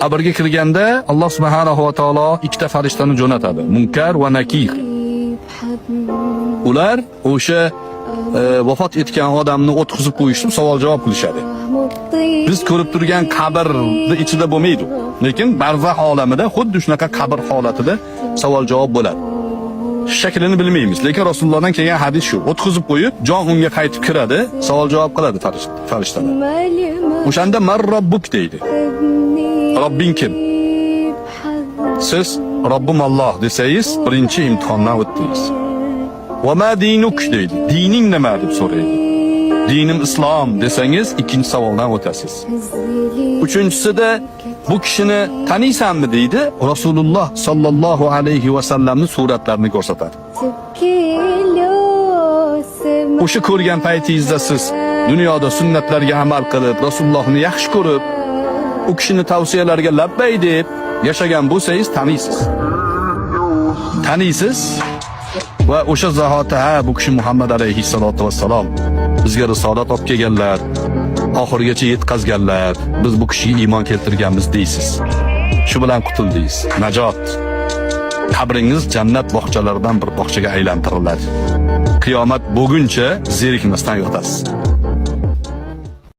Qabrga kirganda Alloh subhanahu va taolo ikkita farishtani jo'natadi. Munkar va Nakir. Ular o'sha vafot etgan odamni o'tqizib qo'yishib savol javob qilishadi. Biz ko'rib turgan qabrni ichida bo'lmaydi. Lekin barzax olamida xuddi shunaqa qabr holatida savol javob bo'ladi. Shaklini bilmaymiz, lekin Rasulullohdan kelgan hadis shu. O'tqizib qo'yib, jon unga qaytib kiradi, savol javob qiladi farishtalar. O'shanda "Man robbuk" deydi. Robbing kim? Siz "Robbim Alloh" desangiz, birinchi imtihondan o'tdingiz. "Va ma dinuk" deydi. Dining nima deb so'raydi. "Dinim islom" desangiz, ikkinchi savoldan o'tasiz. Uchinchisida "Bu kishini taniysanmi?" deydi. Rasululloh sallallohu alayhi va sallamning suratlarini ko'rsatadi. O'sha ko'rgan paytingizda siz dunyoda sunnatlarga amal qilib, Rasulullohni yaxshi ko'rib, u kishini tavsiyalariga labbay deb yashagan bo'lsangiz, taniysiz. Taniysiz va o'sha zahoti, ha, bu kishi Muhammad alayhissalatu vassalom bizga risolat olib kelganlar, oxirigacha yetkazganlar, biz bu kishiga iymon keltirganmiz deysiz. Shu bilan qutuldingiz. Najot. Qabringiz jannat bog'chalaridan bir bog'chaga aylantiriladi. Qiyomat bo'lguncha zerikmasdan yotasiz.